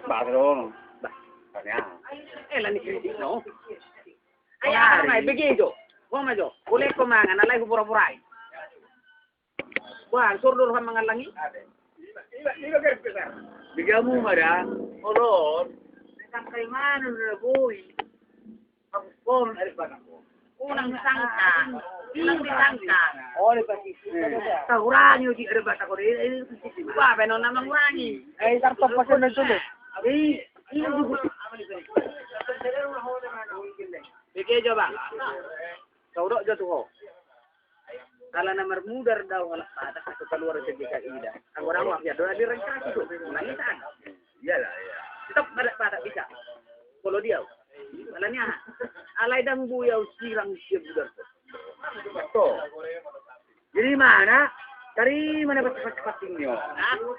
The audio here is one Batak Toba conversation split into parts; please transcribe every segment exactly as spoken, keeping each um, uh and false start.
Bah, ro. Bah. Tanya. Eh, lan dikritik, no. Ai aha ma i, bege jo. Ho ma jo. Boleh ko mangan, alai hupura-purai. Wah, sordor sama ngalangi. Bege hamu ma da. Olor. Sampai mana udah boi. Unang disangka, unang disangka. Oh, di pasti. Tahurangi uji ada batak kau ini. Wah, benar nama ngurangi. Eh, tartompa kena dulu. Ini, ini juga. Bege jo, Bang. Kau dok jo tu ho. Ala na marmudar do au halak Batak, atau kaluar ke G K I da. Anggo dang wak ya do, ada rencana tu. Mulai sana. Iyalah, iya. Tetap ada Batak bisa. Kalau dia, ala ni aha? Alai dang boi au sirang siap mudar tu. Betul. Jadi mana? Tadi mana pas pas pas ini yo?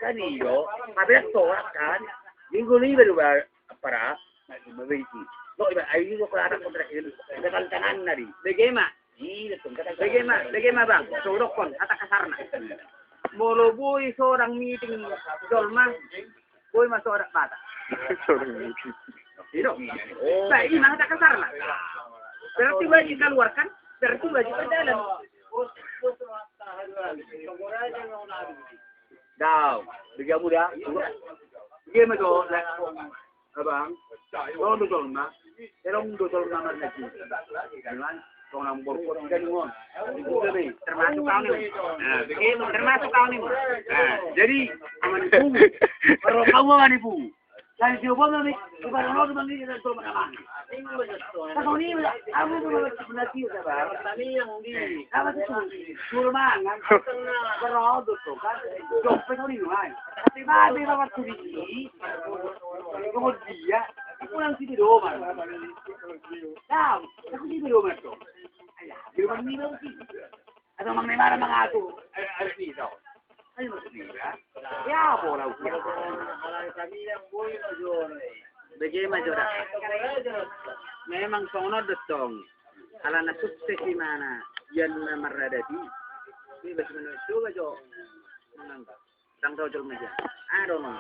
Kan iyo, tapi tolak kan. Minggu lima dua apa? Nah, cuma begitu. Lo iba ayo lo kalau ada kontrak ini. Ada tantangan tadi. Bagaimana? Bagaimana, bagaimana, Bang? Sodokkon, hata kasarna. Molo boi sodang miting jolma, boi ma sodak bata. Sodang miting. Ido. Ba, ima hata kasarna. Berarti wajib keluarkan, berarti wajib berjalan. Dau, bagaimana da? Bagaimana tuh? Abang, tolong do tolong ma. Tolong do tolong ma, marnajin. Dengan tolong nang borkot ikan ngon. Termasuk kau ni. Nah, begitu, termasuk kau ni. Nah, jadi, aman ibu. Baru kau aman ibu. Dari dia bawa mami, baru lo bang ini dan tolong aman. Kau ni, aku belum nanti udah bang. Kami yang di. Apa tuh? Suruh mangan. Baru tuh kan. Jok, kau ni, man. Tapi babi bawa tuh di. Kemudian, aku nang si pedoman. Tahu, aku si pedoman tu. Ayah, pedoman ni bang si. Atau mang ni mana mangatur. Ayo, ayo, ni tau. Ayo, maksudnya. Ya, bola usia. Bagaimana jo da? Memang songon on do tong. Ala na sukses imana, ian na maradapi. Bebas menurut coba jo. Menganggap. Tang dojol meja. Aduh, no.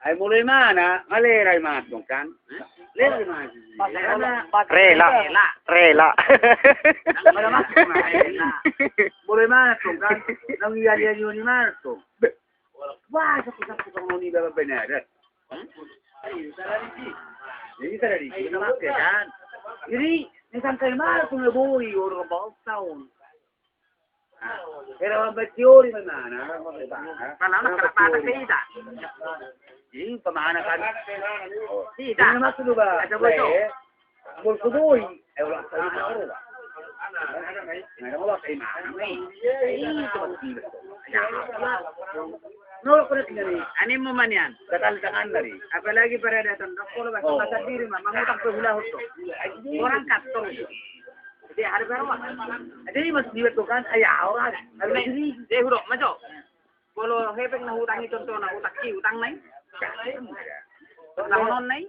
Ai mulai mana? Malera i mantong kan? Lera i mantong. Rela. Rela. Rela. Mulai mana tong kan? Nang iya iya ni mana tong? Wah, satu satu tong ni baba benar. Jadi tadi di sini mati kan? Jadi ini sampai mana tong boi orang bau tahun. Era bang teori memang. Kalau nak kena patah cerita. Ini pemana kan? Tidak. Ini maksud lu bang. Ada bocor. Bol kudui. Eh, ulang tahun baru. Nah, kamu pakai mana nih? Ini cuma tiga. Ya. Nol kena tinggal nih. Ani mau manian. Kata tangan dari. Apalagi pada datang dokter bahasa bahasa diri mah mangutang ke hula hoto. Orang kantor. Jadi hari baru mah. Jadi mas dia tuh kan ayah orang. Kalau ini dia huruf macam. Kalau hepeng na hutang itu tuh na hutang ki hutang nai. Hutang non nai.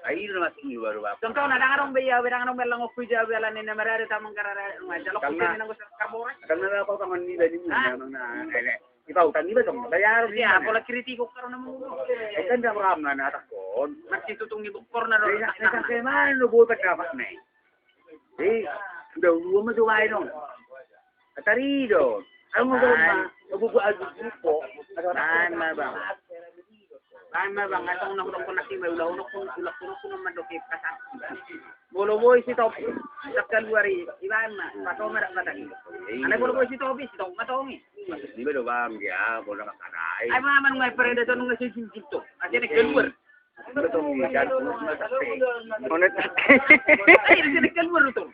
Ai na mas ni baru apa? Contoh na dang adong be ya be dang adong be lango kuja be ala ni na merare tamang karare macam lo kuja ni nanggo karbore. Karena apa kaman ni bani ni memang na ele. Iba utang iba tong bayar. Iya, pola kritiko karena mau. Eh, kan jam ram na na takon. Masih tutung ibu korna do. Iya, tak keman lu buat dapat nih. Eh, udah dua mah coba dong. Tari dong. Aku mau ke rumah. Aku buat aja buko. Lain ma bang. Lain ma bang, atau nak udah kena sih, udah udah udah udah udah mandok ke pasar. Bolo boi si topi. Tak keluar i, iban ma. Pato merah kata i. Ada bolo boi si topi, si topi matongi. Ini baru bang ya, bola kata ai. Ai mama nungai pereda tu nungai si jinjing tu. Aja nih keluar. Betul, kan? Monet. Ai aja nih keluar tu.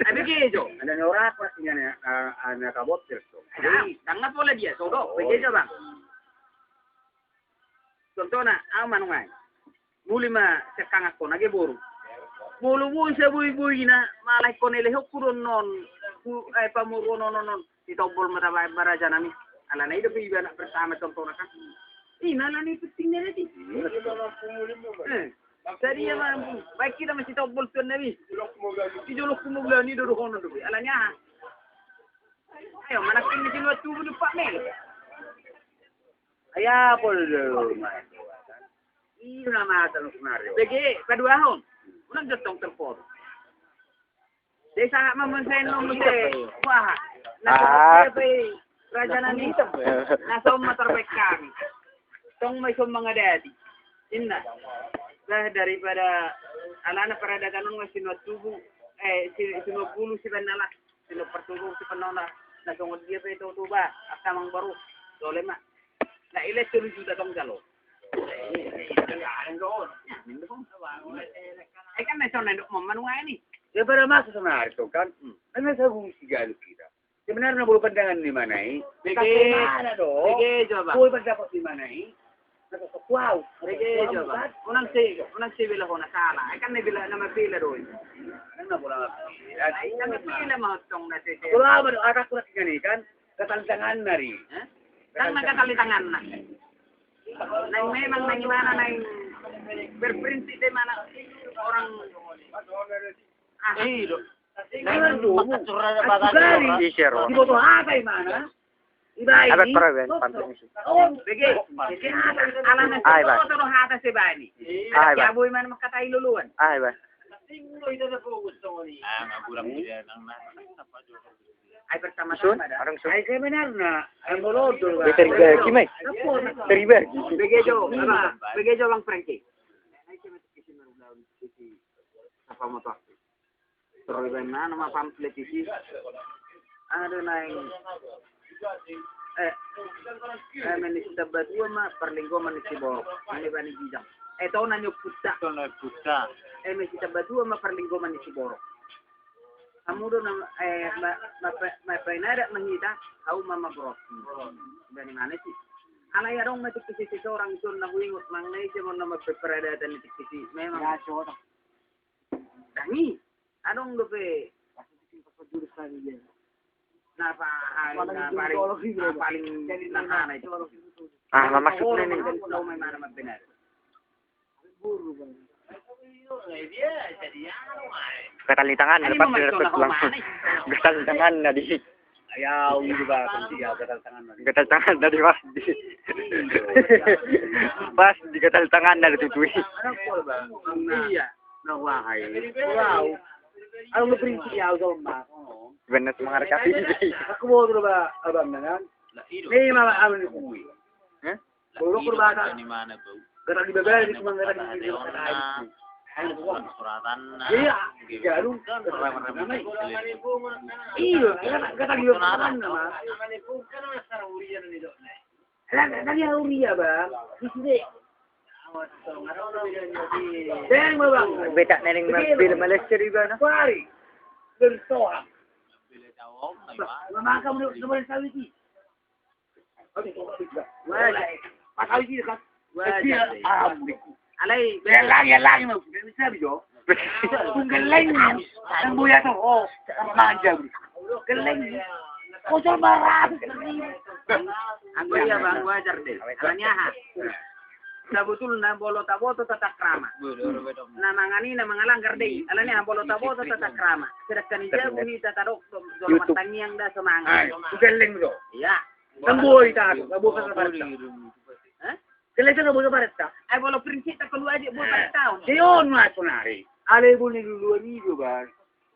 Ai begejo. Ada norak pastinya nih, anak kabot terus tu. Nah, tanggal pola dia, sodok, begejo bang. Contohna, au manungai. Muli ma sekkang angkon age boru. Molo boi sa boi-boina, malai kon elehon ku do non, ku, eh, pamoruon on, on, on. Sitombol ma tabaen baraja nami. Alana i dope iba anak pertama contohna kan. Ima alana i pentingna dati. Eh, sadia ma, baik kita masih tombol tuan nami. Di jolok ku mau berani do dohonon dope. Alana aha? Ayo, mana kini di luar tubuh depan mel. Ai apa do? Ina mata lu kemarin. Bege, paduahon. Unang jotong terpotong. Desa hak mamonsai nong muse. Wah. Nah, ah. Dia pe raja nani. Nah, somma terbaik kami. Tong mai somma ngadati. Inna. Bah, daripada alana paradatan on masih no tubuh. Eh, si, si no bulu si bandala. Sino partubu si penona, na songon dia pe tu tuba, asa mang baru, dole ma. Na ile tolu juta tong jalo. Ai kan na songon na dok mamanu ai ni. Ya pada masa sonari tu kan. Kan na sabung si galu kita. Sebenarnya bulu pandangan di mana i? Bege. Mana do? Bege coba. Bulu pandangan di mana i? Bege coba. Unang si, unang si bela hona sala. Kan na bela nama bela do. Kan na bela. Kan na bela ma hotong na si. Kalau apa do? Ada kurang ikan ikan. Gatal tangan nari. Kan na gatal tangan na. Nang memang nang mana nang berprinsip di mana orang. Ah, iya do. Diboto hata imana. Ibai. Abet perawen pantai misi. Bege. Alana. Ai bai. Boto do hata sebani. Ai bai. Boi mana makatai luluan. Ai bai. Ah, nggak kurang dia nang nang. Ai pertama sun. Ai sebenarna. Ai molodol. Beter gagi mai. Teribagi. Bege jo. Bege jo bang Franky. Apa motor? Terus baen na nama pamflet isi. Ada naeng. Eh, eh, mani si Tambatua ma parlinggoman ni si Borok. Mani bani Gijang. Eh, tau na nyok puta. Tau na puta. Eh, mani si Tambatua ma parlinggoman ni si Borok. Hamu do na, eh, ma, ma, ma, ma, painadak ma hita, hau ma ma Borok. Bani mana si? Alai adong ma tikki si seorang sun na huingot mangnai si mon nama peperadatan tikki si. Memang. Ya, cocok. Tangi. Adong dope. Na paling, na paling, na paling nahana itu. Ah, mamasuk ni ni. Gatal ni tangan, lepas dari tulang. Gatal ni tangan na di. Ayau itu bah, gatal tangan na di. Gatal tangan na di bah. Pas di gatal tangan na di tutui. Iya. Nah, wahai. Wow. Anu lu prinsip ya, udah mah. Benar menghargai. Aku mau dulu bah, abang dengan. Ini mah anu ni kui. Hah? Bau rokok bahasa. Gatal di bebel di cuma gatal di bebel. Ayo bukan. Iya. Iya lu. Iya, gatal di bebel nama. Lah, tadi yang Auria bang. Di sini. Bang, bang. Betak neneng mobil Malaysia di mana? Kuari. Belum soal. Mama kamu udah boleh tahu itu. Alai, ya lagi, ya lagi, maksudnya bisa, bisa. Tunggal lain, yang boya tuh, oh, manja. Geleng. Kocol marah. Anggo iya bang, wajar deh. Alani aha? Sabotulna molo taboto tata krama. Na mangan i na mangalanggar dei. Alani aha molo taboto tata krama. Sedangkan i jabu hita tadok jolo martangiang da so mangan. Geleng do. Iya. Tamboi ta, tamboi ta. Hah? Geleng ta tamboi ta. Ai molo prinsip ta keluar aja buat ta. Dia on masuk nari. Ale buni dulu ni juga.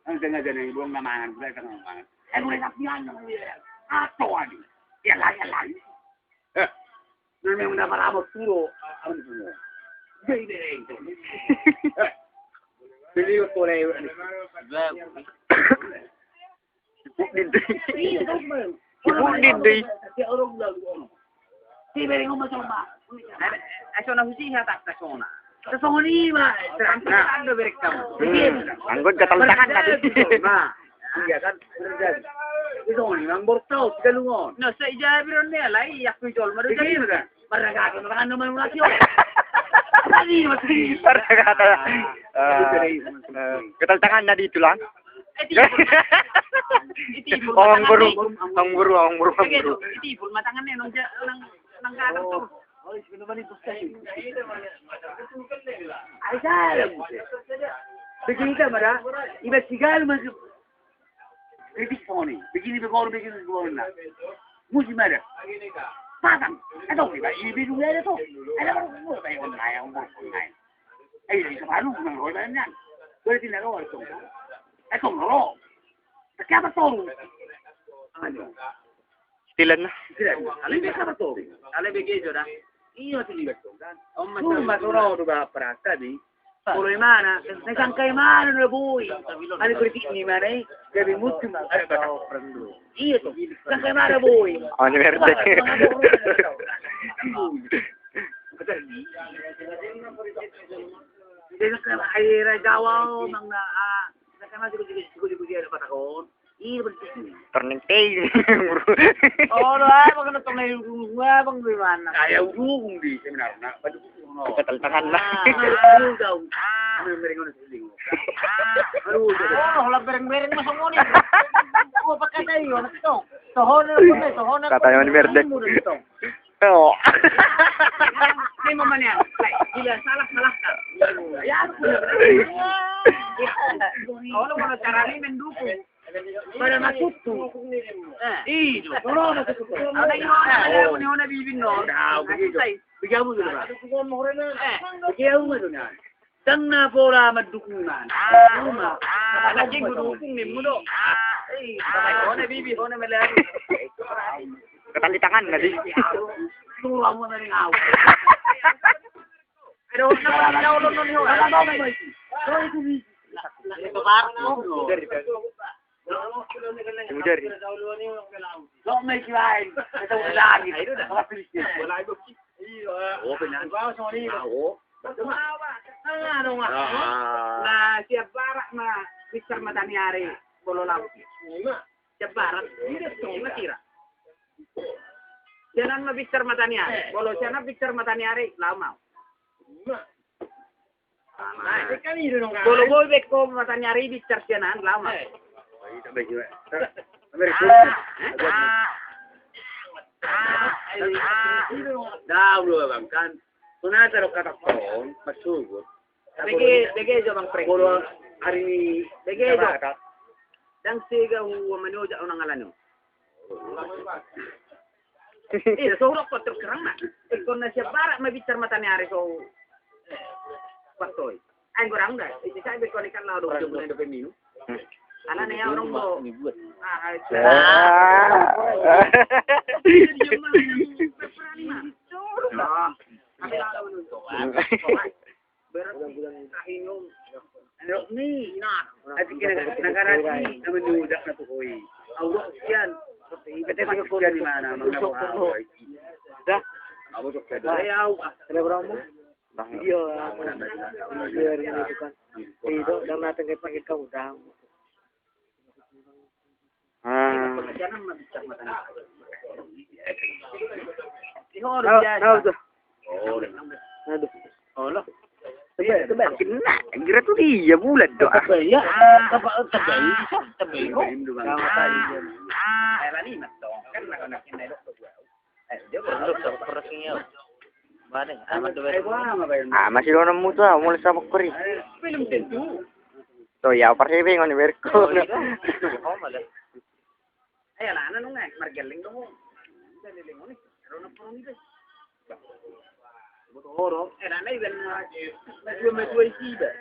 Ang tengah jalan ibu na mangan, bukan tengah mangan. Ai molo tapian na. Atau adi. Ya lagi, ya lagi. Eh, na memang dapat rambut turo, rambut turo. Jadi deh itu. Eh, beli betul ya. Sibuk dinding. Sibuk dinding. Dia orang udah lu. Dia beri ngomong sama. Eh, eh, sona husi ya tak ke sona. Sesongon i ma. Nah. Anggo gatal tangan tadi. Iya kan? Sesongon i ma bortau tiga lungon. Nah, saya jabi ron ya lai aku jol madu jadi kan. Paragata tangan nama lagi. Tadi masih. Paragata. Gatal tangan tadi tulang. Awang boru, awang boru, awang boru, awang boru. Itu ibu rumah tangannya nang nang nang gatal tuh. Begini kan, Mada? Iba tiga masuk. Kritik poni. Begini begor, begini begor na. Musim ada. Patang. Etong iba ibi dulu ada tuh. Ada baru gue bayar online, online. Eh, itu baru gue bayar nian. Gue tinggal lo itu. Etong lo. Siapa tuh? Aduh. Stilan na. Stilan. Ale be kaba to. Ale be gejo da. Iyo, tu libat to kan. Om mas. Cuma soro do ba perasa di. Kalau mana? Na sangka mana na boi. Ale kritik ni mana eh? Gabe mutu. Ada kata orang do. Iyo to. Sangka mana boi. Oh, ni merde. Jadi kan air Jawa mang na. Sangka mana juga juga juga juga ada patakon. Iya, betul. Turning page. Oh, lo apa kena tong na ibu gua bang gimana? Kayak dukung di seminar na. Pada dukung no. Kita tangan lah. Aduh, jauh. Aduh, meringon seling. Aduh, jauh. Oh, lah bereng-bereng masuk ngoni. Oh, pakai tayo na to. Tohone, tohone. Katanya mani merdek. Oh. Ini mamanya. Bila salah, salahkan. Ya, aku. Kalau mau cara ini mendukung. Pada matutu. Eh. Iyo. Tolong matutu. Ada yang mau ada yang mau bibin no. Tahu begitu. Begitu dulu, Pak. Eh. Begitu dulu. Tang na pola mandukungan. Ruma. Lagi gudukung ni mudo. Eh. Hona bibi, hona melari. Ketan di tangan tadi. Suruh kamu dari ngau. Ada orang yang jauh nonton ni. Ada apa itu? Itu baru. Ujar. Sok mai kilain. Kita udah lagi. Ayo dah. Apa sih? Iya. Oh, benar. Bawa sama dia. Oh. Nah, siap barak ma binsar mataniari. Bolo laut. Siap barak. Ini dia setengah kira. Sian an ma binsar mataniari. Bolo sian an binsar mataniari. Lama. Bolo boi be ho mataniari binsar sian an lama. Dao do bang kan. Sonata do kata on masugut. Bege bege jo bang pre. Bolo hari ni bege jo. Dang sega hu manojak unang alani. Iya, so hurok kotor kerang na. Ikon na siap barak ma binsar mataniari so. Paktoi. Ai gorang da. Itu saya bekon ikan lau dong jamu na dope minum. Ala ne orang bo. Ah, itu. Berarti tahinum. Anu ni, nah, ati kena negara ni, nama ni udah na tu koi. Au do sian. Bete sian di mana, mana. Dah. Au do sian. Au. Ada berapa? Iya. Iya, ini bukan. Itu karena tengah pakai kau dah. Ah. Aduh. Aduh. Tebal, tebal. Makin na, kira tu dia bulan do. Tebal ya. Tebal, tebal. Tebal. Ah, masih lo nemu tu, ah, mulai sabuk kori. Belum tentu. Tuh, ya, persi bingung nih, berko. Ayo lah, anu nungai, margeling dong. Margeling dong. Rona perung itu. Betul, orang. Eh, nana iban. Dua, dua isi, Bang.